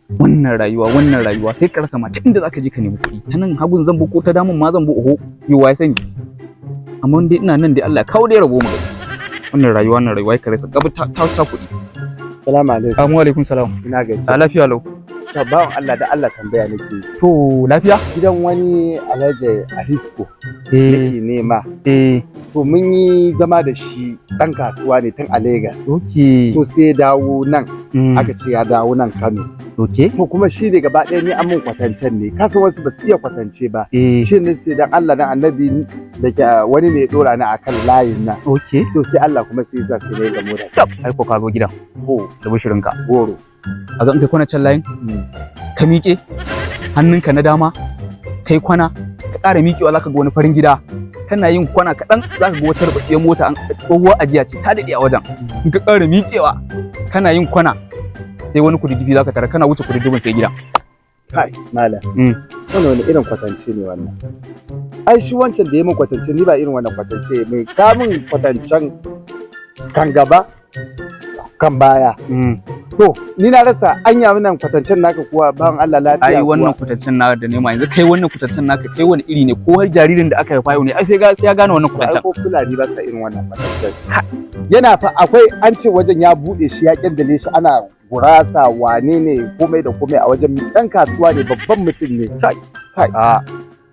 Wannan rayuwa, wannan rayuwa, sai ka rasa ma ta inda zaka je ka nemi kuɗi. Ta nan hagun zan bi ko ta damun ma zan bi? Oho, yo, ya sani. Amma dai ina nan dai, Allah ya kawo dai rabo mu gani. Wannan rayuwa, wannan rayuwa, ka rasa gaba ta kuɗi. Salamu alaikum. Assalamu alaikum salam. Ina gaji. A lafiya lau. To, bawan Allah, da Allah tambaya nake. To, lafiya. Gidan wani Alhaji Ahisko nake nema. To, mun yi zama da shi, ɗan kasuwa ne tun a Lagos. To, sai ya dawo nan, aka ce ya dawo nan Kano. To, kuma shi ne gaba ɗaya ni an mun kwatancen ne. Kasan wasu ba su iya kwatance ba. Shi ne sai dan Allah dan Annabi da ke wani ne ya ɗora ni akan layin nan. To, sai Allah kuma sai ya sa sai na yi gamo da Tab, ai ko ka zo gidan. Ko Da bishirinka. Goro. A ga in kai kwana can layin, ka miƙe hannunka na dama, kai kwana, ka ƙara miƙewa, zaka ga wani farin gida. Kana yin kwana kaɗan, zaka ga wata rubatsiyar mota, an tsohuwar ajiya ce, ta daɗe a wajen. In ka ƙara miƙewa, kana yin kwana, sai wani kududdufi zaka tara. Kana wuce kududdufin, sai gida. Kai, malam. Wannan wani irin kwatance ne wannan? Ai shi wancan da ya min kwatance, ni ba irin wannan kwatance mai ka min kwatancen kan gaba kan baya. To, ni na rasa, anya wannan kwatancen naka kuwa, bawan Allah, lafiya Ai kuwa? Wannan kwatancen na da nema yanzu, kai, wannan kwatancen naka, kai wani iri ne? Ko har jaririn da aka haifa yau ne, ai sai ya gane wannan Ai kwatancen. ko Fulani ba sa irin wannan kwatancen. Yana fa akwai, an ce wajen ya bude shi, ya kyandale shi, ana gurasa, wane ne, komai da komai a wajen. Dan kasuwa ne, babban mutum ne. Kai. Kai. A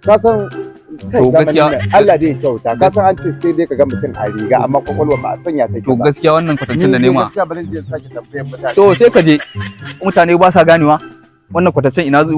Ka san kai, To, zamanin gaskiya- nan, Allah dai ya kyauta. Ka san an ce sai dai ka ga mutum a riga, amma kwakwalwa ba a sanya take To ba. gaskiya wannan kwatancen da Ni dai nema. gaskiya bari in je in sake tambayar mutane. To, sai ka je, mutane ba sa ganewa wannan kwatancen. Ina wani